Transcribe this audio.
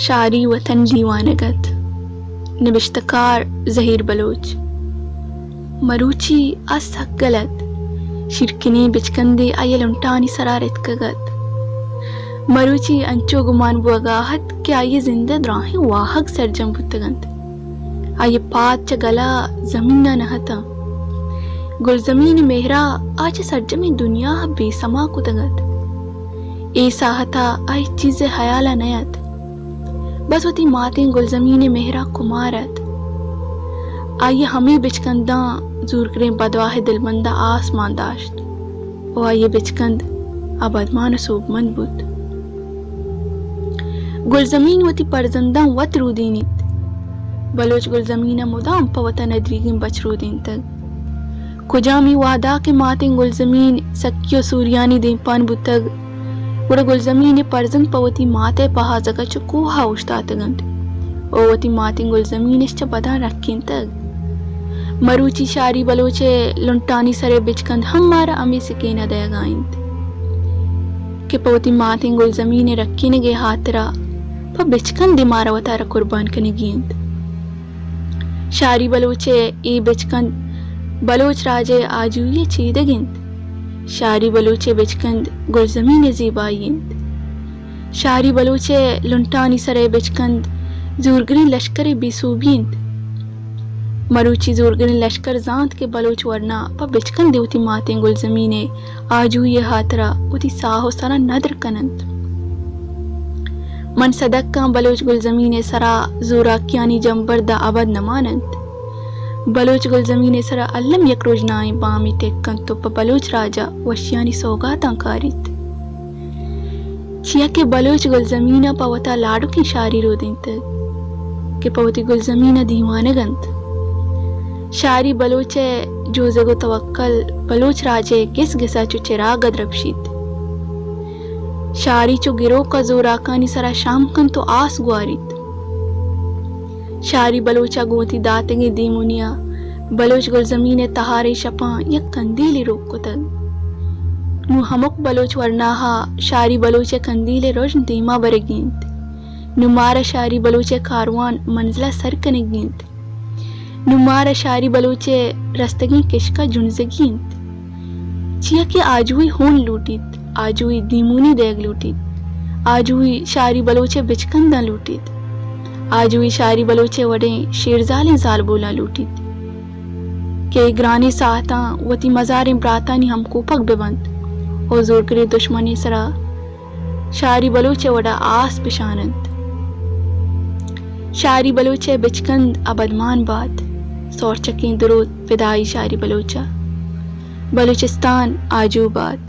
شاری وطن دیوانگ ات۔ نبشتہ کار زہیر بلوچ۔ مروچی آ سک گل ات۔ شیرکنیں بچکندے آئی ءِ لنٹانی سرا رتکگ ات۔ مروچی انچو گمان بوگا ات کہ آئی ءِ زند ءِ دراہیں واہگ سرجم بوتگ انت۔ آئی ءِ پاد چہ گل ءَ زمین ءَ نہ اتاں۔ گلزمین ءِ مہر ءَ آ چہ سرجمیں دنیا ءَ بے سما کتگ ات۔ اے ساہت ءَ آ ہچ چیز ءِ ہیال ءَ نہ ات۔ بس وتی ماتیں گلزمین ءِ مہر ءَ کمار ات۔ آئی ءَ ہمے بچکنداں زورگریں بدواہ ءِ دلبند ءَ آس مان داشت ءُ آئی ءِ بچکند ابدمان ءُ سوبمند بوت۔ گلزمین وتی پرزنداں وت رودینیت۔ بلوچ گلزمین ءَ مدام پہ وتا ندریگیں بچ رودینتگ۔ کجامی وہدا کہ ماتیں گلزمین سکی ءُ سوریانی دیمپان بوتگ، گڑا گلزمین ءِ پرزند پہ وتی مات ءِ پہازگ ءَ چو کوہ ءَ اوشتاتگ انت ءُ وتی ماتیں گلزمین اش چہ بداں رکینتگ۔ مروچی شاری بلوچ ءِ لنٹانی سر ءِ بچکند ہم مارا ہمے سکین ءَ دئیگا انت کہ پہ وتی ماتیں گلزمین ءِ رکینگ ءِ ہاترا پہ بچکندے مارا وتارا قربان کنگی انت۔ شاری بلوچ ءِ اے بچکند بلوچ راج ءِ آجوئی ءِ چیدگ انت۔ شاری بلوچ ءِ بچکند گلزمین ءِ زیبائی انت۔ شاری بلوچ ءِ لنٹانی سر ءِ بچکند زورگریں لشکر ءِ بے سوبی انت۔ مروچی زورگریں لشکر زانت کہ بلوچ ورنا پہ بچکندے وتی ماتیں گلزمین ءِ آجوئی ءِ ہاترا وتی ساہ ءُ سرا ندر کن انت۔ من سدک آں بلوچ گلزمین ءِ سرا زوراکیانی جمبر داں ابد نہ مان انت۔ بلوچ گلزمین ءِ سرا الم یک رژنائیں بامے ٹک انت ءُ پہ بلوچ راج ءَ وشیانی سوگاتاں کاریت۔ چیا کہ بلوچ گلزمین ءَ پہ وتا لاڈکیں شاری رودینتگ کہ پہ وتی گلزمین ءَ دیوانگ انت۔ شاری بلوچ ءِ جوزگ ءُ توکل بلوچ راج ءِ گس گس ءَ چو چراگ ءَ درپشیت۔ شاری چو گروک ءَ زوراکانی سرا شام کنت ءُ آس گواریت۔ شاری بلوچ ءَ گوں وتی داتگیں دیمونی ءَ بلوچ گلزمین ءِ تہاریں شپاں یک کندیلے روک کتگ۔ نوں ہمک بلوچ ورناہ ءَ شاری بلوچ ءِ کندیل ءِ رژن دیما برگی انت۔ نوں مارا شاری بلوچ ءِ کاروان منزل ءَ سر کنگی انت۔ نوں مارا شاری بلوچ ءِ رستگیں کشک ءَ جنزگی انت۔ چیا کہ آجوئی ہون لوٹیت، آجوئی دیمونی دئیگ لوٹیت، آجوئی شاری بلوچ ءِ بچکنداں لوٹیت، آجوئی شاری بلوچ ءِ وڑیں شیرزالیں زالبولاں لوٹیت کہ اے گرانیں ساہتاں وتی مزاریں براتانی ہمکوپگ بہ بنت ءُ زورگریں دشمنانی سرا شاری بلوچ ءِ وڑا آس بشان انت۔ شاری بلوچ ءِ بچکند ابدمان بات۔ سورچکیں دروت پدائی شاری بلوچ ءَ۔ بلوچستان آجو بات۔